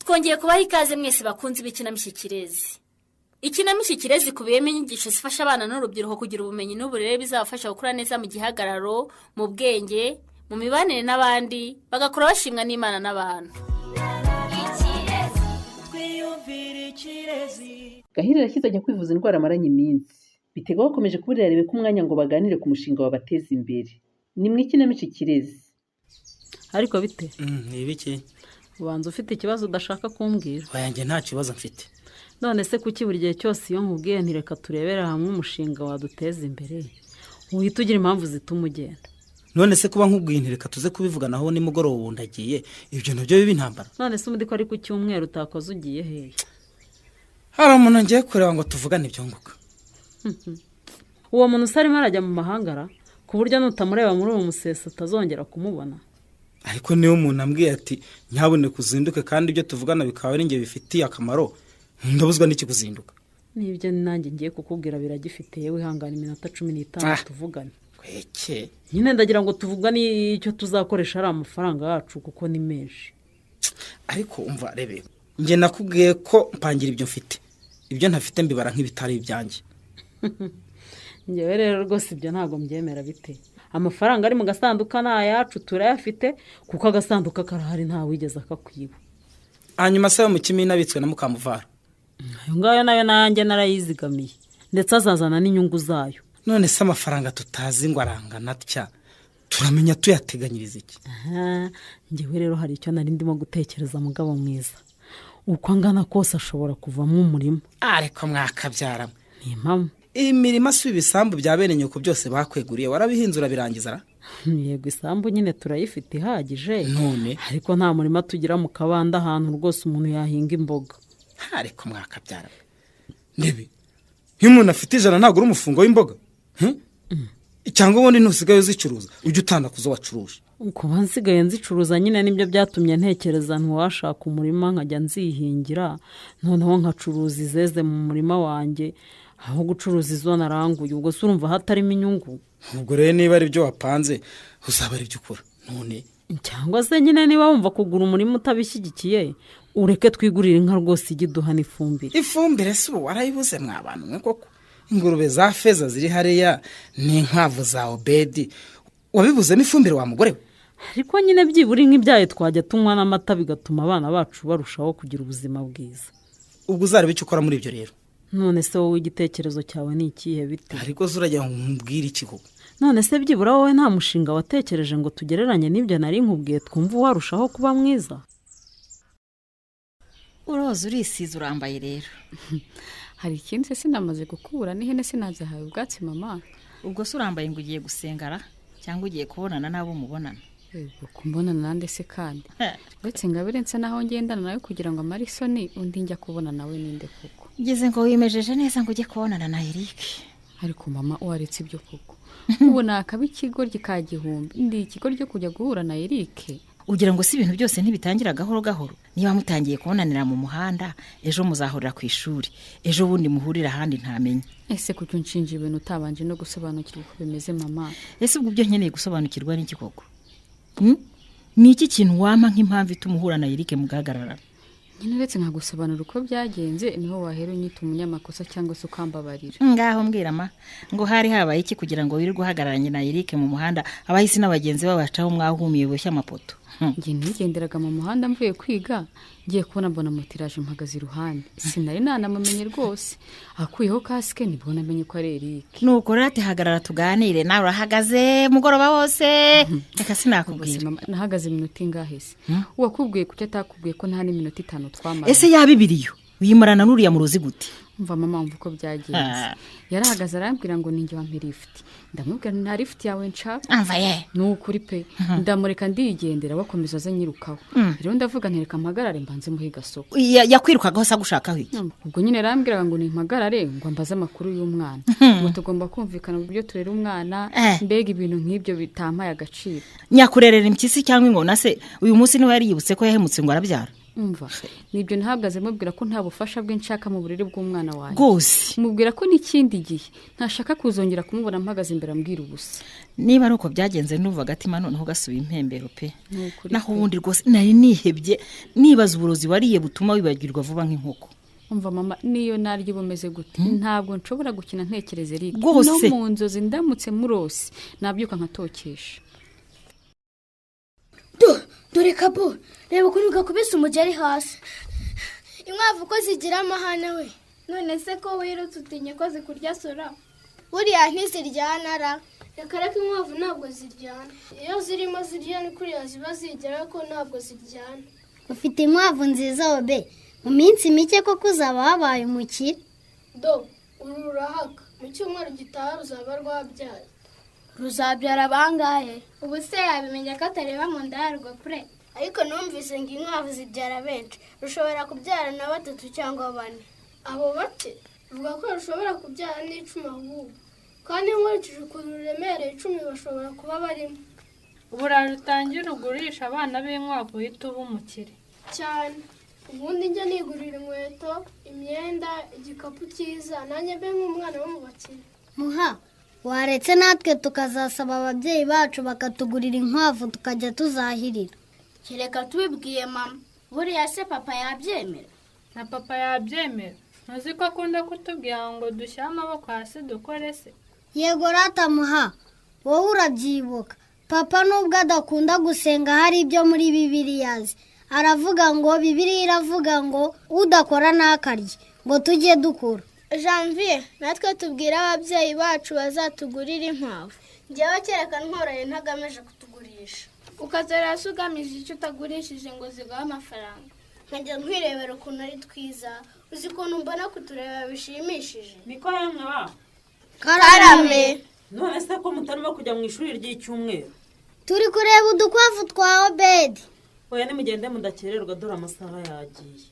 Twongeye kubaha ikaze mwese bakunze b'ikinamico Ikirezi. Ikinamico Ikirezi ikubiyemo inyigisho zifasha abana n'urubyiruko kugira ubumenyi n'uburere bizabafasha gukura neza mu gihagararo, mu bwenge, mu mibanire n'abandi, bagakura bashimwa n'Imana n'abantu. Twiyumvire Ikirezi. Gahirira yashyize ajya kwivuza indwara amaranye iminsi. Bitega bakomeje kuburira Rebeka umwanya ngo baganire ku mushinga wabateza imbere. Ni mu ikinamico Ikirezi. Ariko bite? Ni ibiki? Ubanza ufite ikibazo udashaka kumbwira. Oya, njye nta kibazo mfite. None se kuki buri gihe cyose iyo nkubwiye nti reka turebere hamwe umushinga waduteza imbere, uhita ugira impamvu zituma ugenda? None se kuba nkubwiye nti reka tuze kubivuganaho nimugoroba, ubu ndagiye, ibyo nabyo biba intambara? None se ubundi ko ari ku cyumweru utakoze, ugiye hehe? Hari umuntu ngiye kureba ngo tuvugane ibyunguka. Uwo muntu usa arimo arajya mu mahanga ra, ku buryo nutamureba muri uwo museso utazongera kumubona? Ariko niba umuntu ambwiye ati nyabuneka uzinduke, kandi ibyo tuvugana bikaba ari njye bifitiye akamaro, ndabuzwa n'iki kuzinduka? N'ibyo nanjye ngiye kukubwira biragifite. Yewe, ihangana iminota 15 tuvugane. Kweke. Nyine ndagira ngo tuvugane icyo tuzakoresha ari amafaranga yacu, kuko ni menshi. Ariko umva rebe, njye nakubwiye ko mpangira ibyo mfite, ibyo ntafite mbibara nk'ibitari ibyanjye. Ngewe rero rwose ibyo ntabwo mbyemera. Bite, amafaranga ari mu gasanduka ni ayacu, turayafite, kuko agasanduka karahari, ntawigeze akakwiba. Hanyuma se mu kimina abitswe na Mukamuvara? Ayo ngayo nayo nanjye narayizigamiye, ndetse azazana n'inyungu zayo. None se amafaranga tutazi ngo arangana atya, turamenya tuyateganyiriza iki? Aha, ngewe rero hari icyo nari ndimo gutekereza, mugabo mwiza. Uko angana kose ashobora kuvamo umurima. Ariko mwakabyaramo. Ni impamo. Imirima si ibisambu bya bene nyoko byose bakweguriye, warabihinze urabirangiza ra? Yego, isambu nyine turayifite ihagije. None? Ariko nta murima tugira mu kabande, ahantu rwose umuntu yahinga imboga. Ariko mwakabyara ndebe, iyo umuntu afite 100 ntabwo uri umufungo w'imboga? Cyangwa ubundi ntusigaye uzicuruza, ujya utanda ku zo wacuruje? Kuba nsigaye nzicuruza nyine nibyo byatumye ntekereza ntiwashaka umurima nkajya nzihingira, noneho nkacuruza izeze mu murima wanjye aho gucuruza izo naranguye. Ubwo se urumva hatarimo inyungu? Ubwo rero niba ari byo wapanze, uzaba ari byo ukora none. Cyangwa se nyine niba wumva kugura umurima utabishyigikiye, ureke twigurire inka rwose ijye iduha n'ifumbire. Ifumbire si ubu warayibuze mwa bantu mwe koko? Ingurube za Feza ziri hariya n'inkwavu za Obedi, wabibuzemo ifumbire wa mugore we? Ariko nyine byibura inka ibyaye twajya tunywa n'amata, bigatuma abana bacu barushaho kugira ubuzima bwiza. Ubwo uzareba icyo ukora muri ibyo rero. None se wowe igitekerezo cyawe ni ikihe, bite? Ariko se uragira ngo nkubwire iki koko? None se byibura wowe nta mushinga watekereje ngo tugereranye n'ibyo nari nkubwiye, twumve uwarushaho kuba mwiza? Uroza, urisize, urambaye rero. Hari ikindi se? Sinamaze gukura n'ihene, sinazihaye ubwatsi, mama. Ubwo se urambaye ngo ugiye gusengara cyangwa ugiye kubonana n'abo mubonana? Yego, kumbonana nande se kandi? Uretse Ngabire nsa naho ngendana nawe kugira ngo amare isoni, undi njya kubona nawe ninde koko? Ngeze ngo wimejeje neza ngo ujye kubonana na Eric. Ariko mama, waretse ibyo koko? Ubu nakaba ikigoryi ka gihumbi, ndi ikigoryi cyo kujya guhura na Eric? Ugira ngo si ibintu byose ntibitangira gahoro gahoro? Niba mutangiye kubonanira mu muhanda, ejo muzahurira ku ishuri, ejo bundi muhurira ahandi ntamenya. Ese kuki unshinja ibintu utabanje no gusobanukirwa uko bimeze, mama? Ese ubwo ibyo nkeneye gusobanukirwa n'iki koko? Ni iki kintu wampa nk'impamvu ituma uhura na Eric mugahagararana? Nyine uretse nkagusobanura uko byagenze, niho wahera unyita umunyamakosa cyangwa se ukambabarira. Ngaho mbwira ma, ngo hari habaye iki kugira ngo wirirwe uhagararanye na Eric mu muhanda, abahisi n'abagenzi babacaho mwahumiye boshye amapoto? Njye nigenderaga mu muhanda mvuye kwiga, ngiye kubona mbona moto iraje mpagaze iruhande. Sinari nanamumenye rwose, akuyeho kasike nibwo namenye ko ari Eric. Nuko rero ati hagarara tuganire, nawe urahagaze mugoroba wose? Reka sinakubwira. Mama, nahagaze iminota ingahe se? Uwakubwiye kuki atakubwiye ko nta n'iminota 5 twamara? Ese yaba ibiriyo wimarana n'uriya murozi gute? Umva mama, wumva uko byagenze. Yarahagaze arambwira ngo ninjye wampa lifuti, ndamubwira nta lifuti yawe nshaka. Amva ye! Ni ukuri pe, ndamureka ndigendera, bakomeza aza nyirukaho. Rero ndavuga ntereka mpagarare mbanze muhe gasoko. Yakwirukagaho se agushakaho iki? Ubwo nyine yarambwiraga ngo nimpagarare ngo ambaze amakuru y'umwana, ngo tugomba kumvikana uburyo turera umwana. Mbega ibintu nk'ibyo bitampaye agaciro. Nyakurerera impyisi cyangwa ingona se, uyu munsi niwe yari yibutse ko yahemutse ngo arabyara? Umva, nibyo nahagaze mubwira ko nta bufasha bwe nshaka mu burere bw'umwana wanjye. Rwose. Mubwira ko n'ikindi gihe ntashaka kuzongera kumubona mpagaze imbere ambwira ubusa. Niba ari uko byagenze, nuva agatima noneho gasubiye impembero pe. Ni ukuri Naho pe. ubundi rwose nari nihebye, nibaza uburozi wariye butuma wibagirwa vuba nk'inkoko. Umva mama, niyo naryo bumeze gute, ntabwo nshobora gukina ntekereza Eric. Rwose. No mu nzozi ndamutse murose nabyuka nkatokesha. Dore kabo, reba ukuntu gakubise umugeri hasi. Inkwavu ko zigira amahane we! None se ko wirutse, utinye ko zikurya sora? Buriya ntiziryana ra? Reka reka, inkwavu ntabwo ziryana. Iyo zirimo zirya ni kuriya ziba zigera ko ntabwo ziryana. Ufite inkwavu nziza obe, mu minsi mike koko uzaba wabaye umukire. Do, uru rurahaka, mu cyumweru gitaha ruzaba rwabyaye. Ruzabyara bangahe? Ubu se yabimenya ko atareba mu nda yarwo pure? Ariko numvise ngo inkwavu zibyara benshi, rushobora kubyara na batatu cyangwa bane. Abo bake? Vuga ko rushobora kubyara n'10 ahubwo, kandi nkurikije ukuntu ruremereye, 10 bashobora kuba barimo. Uburayi utangire ugurisha abana b'inkwavu, uhita uba umukire. Cyane, ubundi njya nigurira inkweto, imyenda, igikapu cyiza, nanjye mbe nk'umwana wo mu bakire. Muha, waretse natwe tukazasaba ababyeyi bacu bakatugurira inkwavu, tukajya tuzahirira. Kereka tubibwiye mama. Buriya se papa yabyemera? Na papa yabyemera, ntuzi ko akunda kutubwira ngo dushyire amaboko hasi dukore se? Yego rata muha, wowe urabyibuka. Papa nubwo adakunda gusenga, hari ibyo muri Bibiliya azi. Aravuga ngo Bibiliya iravuga ngo udakora ntakarye, ngo tujye dukora. Janvier, natwe tubwire ababyeyi bacu bazatugurira inkwavu. Njyewe kereka ntworoye ntagamije kutugurisha. Ukazora se ugamije icyo utagurishije ngo ziguhe amafaranga? Nkajya nkwirebera ukuntu ari twiza. Uzi ukuntu mbona kutureba bishimishije? Niko yemwe ba! Karame. None se ko mutarimo kujya mu ishuri ry'icyumweru? Turi kureba udukwavu twa Obedi. Oya, nimugende mudakererwa, dore amasaha yagiye.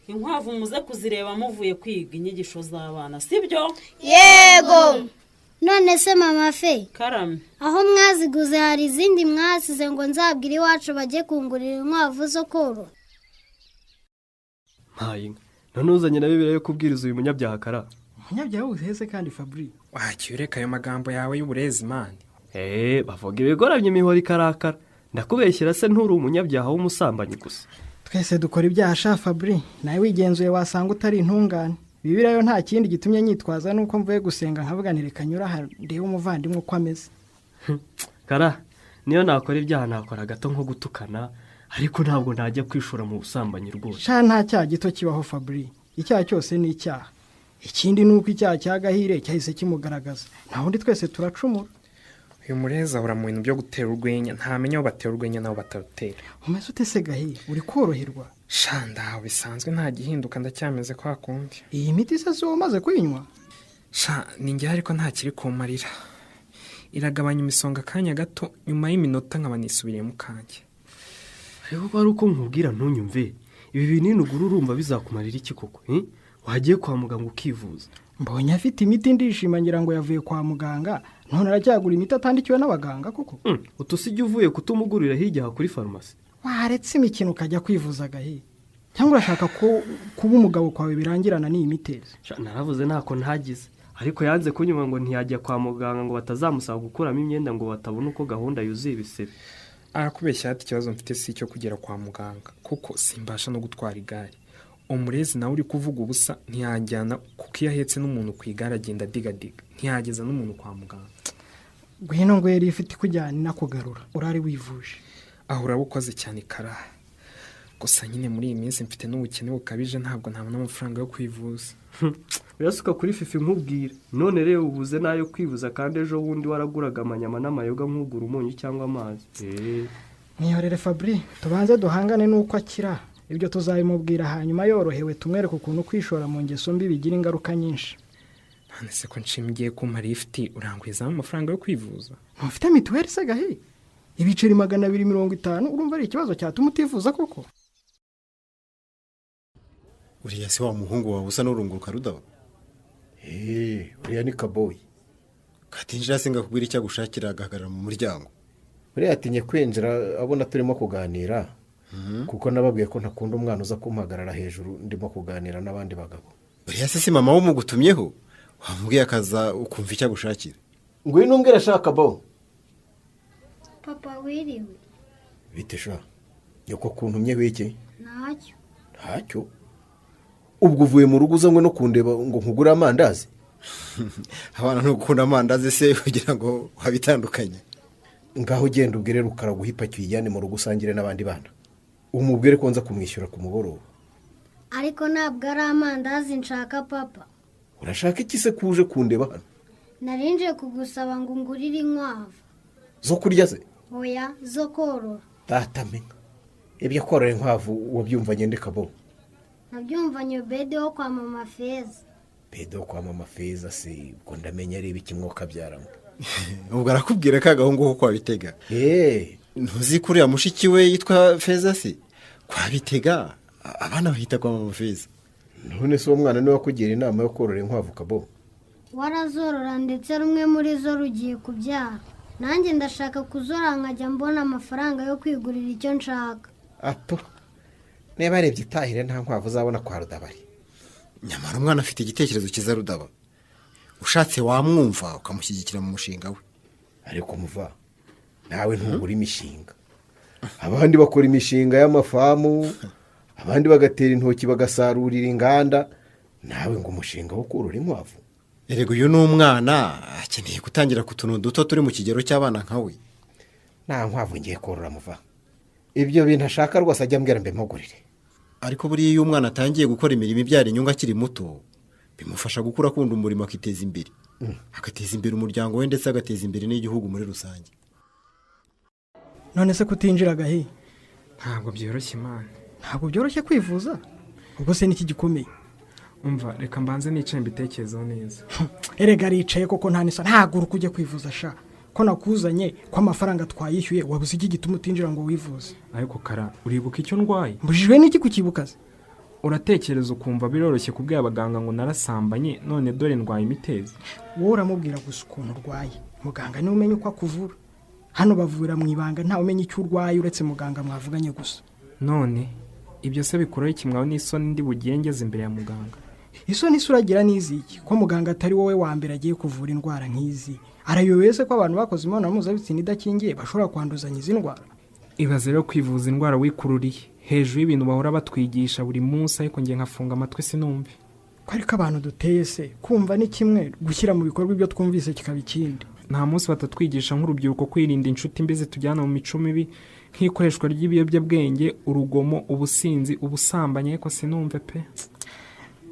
Inkwavu muze kuzireba muvuye kwiga inyigisho z'abana, sibyo? Yego. None se mama fe? Karame. Aho mwaziguze hari izindi mwasize ngo nzabwire iwacu bajye kungurira inkwavu zo korora? Mpaye inka, none uzanye na Bibiliya yo kubwiriza uyu munyabyaha kara? Umunyabyaha wese kandi, Fabri? Wakiye ureka ayo magambo yawe y'uburezi mani. Eee, bavuga ibigoramye imihoro ikarakara. Ndakubeshyira se nturi umunyabyaha w'umusambanyi gusa? Twese dukora ibyaha sha Fabri, nawe wigenzuye wasanga utari intungane. Bibiliya yo nta kindi gitumye nyitwaza nuko mvuye gusenga nkavuga nti reka nyura aha ndebe umuvandimwe uko ameze. Kara, niyo nakora ibyaha nakora gato nko gutukana, ariko ntabwo najya kwishora mu busambanyi rwose. Sha, nta cyaha gito kibaho Fabri, icyaha cyose ni icyaha. Ikindi ni uko icyaha cya Gahire cyahise kimugaragaza, nta wundi, twese turacumura. Uyu murezi ahora mu bintu byo gutera urwenya, ntamenya aho batera urwenya n'aho batarutera. Umeze ute se Gahire, uri koroherwa? Sha, ndaho bisanzwe, nta gihinduka, ndacyameze kwa kundi. Iyi miti se si wowe umaze kuyinywa? Sha, ni njye, ariko ntakiri kumarira. Iragabanya imisonga akanya gato, nyuma y'iminota nkaba nisubiriye mu kanjye. Ariko ko ari uko nkubwira ntunyumve, ibi binini ugura urumva bizakumarira iki koko, eh? Wagiye kwa muganga ukivuza? Mbonye afite imiti ndishima, ngira ngo yavuye kwa muganga, none aracyagura imiti atandikiwe n'abaganga koko? Utusijya uvuye kutumugurira hirya aha kuri farumasi. Waretse imikino ukajya kwivuza Gahe, cyangwa urashaka ko kuba umugabo kwawe birangirana n'iyi mitezi? Sha, naravuze ntako ntagize, ariko yanze kunyuma ngo ntiyajya kwa muganga, ngo batazamusaba gukuramo imyenda, ngo batabona uko gahunda yuzuye ibisebe. Arakubeshya ati ikibazo mfite si icyo kugera kwa muganga, kuko simbasha no gutwara igare. Umurezi nawe uri kuvuga ubusa, ntiyajyana kuko iyo ahetse n'umuntu ku igare agenda adigadiga, ntiyageza n'umuntu kwa muganga. Ngwino ngo yari ifite ikujyana inakugarura, urari wivuje. Aho urabukoze cyane karaha. Gusa nyine muri iyi minsi mfite n'ubukene bukabije, ntabwo ntabona amafaranga yo kwivuza. Uyasuka kuri fifi nkubwira. None rero ubuze n'ayo kwivuza, kandi ejo bundi waraguraga amanyama n'amayoga nk'ugura umunyu cyangwa amazi. Mwihorere Fabri, tubanze duhangane n'uko akira. Ibyo tuzabimubwira hanyuma yorohewe, tumwereke ukuntu kwishora mu ngeso mbi bigira ingaruka nyinshi. None se ko nshimiye kumpa lifuti, urangwizamo amafaranga yo kwivuza? Ntufite mituweli se Gahe? Ibiceri 250 urumva ari ikibazo cyatuma utivuza koko? Uriya se wa muhungu wawe usa n'urunguruka rudaba? Eee, uriya ni Kaboyi. Katinjira se ngakubwira icyo agushakira, agahagarara mu muryango? Uriya yatinye kwinjira abona turimo kuganira. Kuko nababwiye ko ntakunda umwana uza kumpagarara hejuru ndimo kuganira n'abandi bagabo. Buriya se si mama wumugutumyeho? Wamubwiye akaza ukumva icyo agushakira. Ngwino umbwire ashaka bo. Papa wiriwe. Bite sha? Nyoko kuntumyeho iki? Ntacyo. Ntacyo. Ubwo uvuye mu rugo uzanywe no kundeba ngo nkugure amandazi? Abana ntugukunda amandazi se kugira ngo wabitandukanye. Ngaho ugenda ubwire Rukara guha ipaki uyijyane mu rugo usangire n'abandi bana. Umubwire ko nza kumwishyura ku mugoroba. Ariko ntabwo ari amandazi nshaka papa. Urashaka iki se kuje kundeba hano? Narinje kugusaba ngo ngurire inkwavu. Zo kurya se? Oya, zo korora. Data menya. Ibyo korora inkwavu wabyumva ngende kabo. Nabyumvanye Bede wo kwa mama Feza. Bede wo kwa mama Feza se ubwo ndamenya ari ibiki mwoka byaramwe. Ubwo arakubwira ka gahungu ko kwa Bitega. Ntuzi kuriya mushiki we yitwa Feza se? Kwa Bitega abana bahita kwa mama Feza. None se uwo mwana niwe wakugira inama yo korora inkwavu kabo? Warazorora ndetse rumwe muri zo rugiye kubyara. Nanjye ndashaka kuzora nkajya mbona amafaranga yo kwigurira icyo nshaka. Apo niba arebye itahire nta nkwavu uzabona kwa Rudabari. Nyamara umwana afite igitekerezo cyiza Rudaba. Ushatse wamwumva ukamushyigikira mu mushinga we. Ariko muva nawe ntugura imishinga. Abandi bakora imishinga y'amafamu, abandi bagatera intoki bagasarurira inganda, nawe ngo umushinga wo korora inkwavu. Erega uyu ni umwana akeneye gutangira ku tuntu duto turi mu kigero cy'abana nka we. Nta nkwavu ngiye korora muva. Ibyo bintu ashaka rwose ajya ambwira mbe mpugurire. Ariko buriya iyo umwana atangiye gukora imirimo ibyara inyungu akiri muto, bimufasha gukura akunda umurimo akiteza imbere. Agateza imbere umuryango we ndetse agateza imbere n'igihugu muri rusange. None se kutinjira gahe? Ntabwo byoroshye Imana. Ntabwo byoroshye kwivuza? Ubwo se niki gikomeye? Umva reka mbanze nicaye mbitekerezo neza. Erega aricaye koko nta nisa ntaguruka ujye kwivuza sha. Ko nakuzanye ko amafaranga twayishyuye wabuze iki gituma utinjira ngo wivuze? Ariko Kara uribuka icyo ndwaye? Mbujijwe n'iki kukibuka se? Uratekereza ukumva biroroshye kubwira abaganga ngo narasambanye none dore ndwaye imitezi. Wowe uramubwira gusa ukuntu urwaye. Muganga niwe umenya uko akuvura. Hano bavura mu ibanga nta umenya icyo urwaye uretse muganga mwavuganye gusa. None ibyo se bikuraho ikimwawe n'isoni ndi bugengeze imbere ya muganga? Isoni uragira n'iziki ko muganga atari wowe wa mbere agiye kuvura indwara nk'izi? Arayobewe se ko abantu bakoze imibonano mpuzabitsina idakingiye bashobora kwanduzanya izi ndwara? Ibaze rero kwivuza indwara wikururiye hejuru y'ibintu bahora batwigisha buri munsi, ariko ngiye nkafunga amatwi sinumve. Ko ariko abantu duteye se kumva ni kimwe, gushyira mu bikorwa ibyo twumvise kikaba ikindi. Nta munsi batatwigisha nk'urubyiruko kwirinda inshuti mbi zitujyana mu mico mibi nk'ikoreshwa ry'ibiyobyabwenge, urugomo, ubusinzi, ubusambanyi, ariko sinumve pe.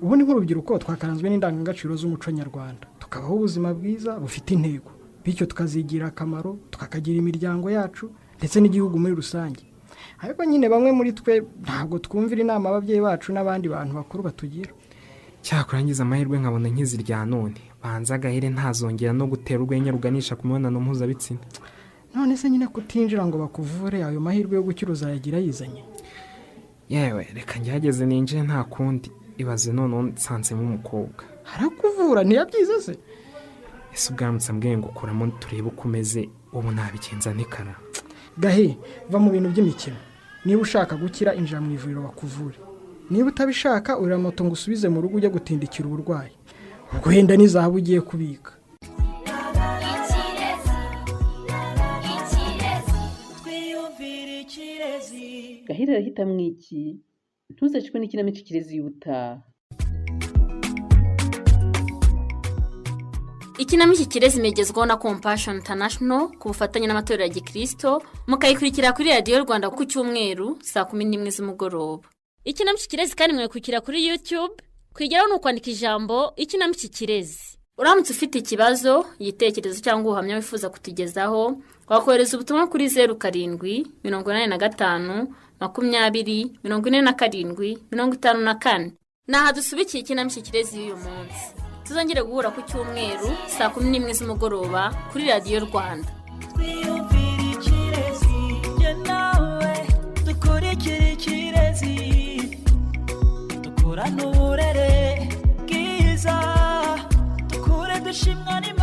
Ubu ni nk'urubyiruko twakaranzwe n'indangagaciro z'umuco nyarwanda, tukabaho ubuzima bwiza bufite intego, bityo tukazigira akamaro, tukakagira imiryango yacu ndetse n'igihugu muri rusange. Ariko nyine bamwe muri twe ntabwo twumvira inama ababyeyi bacu n'abandi bantu bakuru batugira. Cyakurangiza amahirwe nkabona nkizi rya none banza agahere ntazongera no gutera urwenya ruganisha ku mibonano mpuzabitsina. None se nyine kutinjira ngo bakuvure ayo mahirwe yo gukira uzayagira yizanye? Yewe reka ngerageze ninjire nta kundi. Ibaze none nsanzemo umukobwa harakuvura ntiyabyize se? Ese ubwaramutse ambwiye ngo ukuramo turebe uko umeze, ubu nabigenza ntikara. Gahe va mu bintu by'imikino. Niba ushaka gukira injira mu ivuriro bakuvure. Niba utabishaka urira moto ngo usubize mu rugo ujye gutindikira uburwayi. Ubwo wenda n'izahabu ugiye kubika. Gahire arahitamo iki? Ntuzacikwe n'ikinamico Ikirezi y'ubutaha. Ikinamico Ikirezi imegezwaho na Compassion International ku bufatanye n'amatorero ya Gikristo, mukayikurikira kuri Radiyo Rwanda ku cyumweru saa 11 z'umugoroba. Ikinamico Ikirezi kandi mwayikurikira kuri YouTube, kwigeraho ni ukwandika ijambo Ikinamico Ikirezi. Uramutse ufite ikibazo, igitekerezo cyangwa ubuhamya wifuza kutugezaho, wakohereza ubutumwa kuri 07 85 20 47 54. Naha dusubikiye Ikinamico Ikirezi y'uyu munsi. Tuzongere guhura ku cyumweru saa 11 z'umugoroba kuri Radiyo Rwanda. Twiyumvire ikirezi, jye nawe dukurikire ikirezi, dukurane uburere bwiza, dukure dushimwa n'Imana.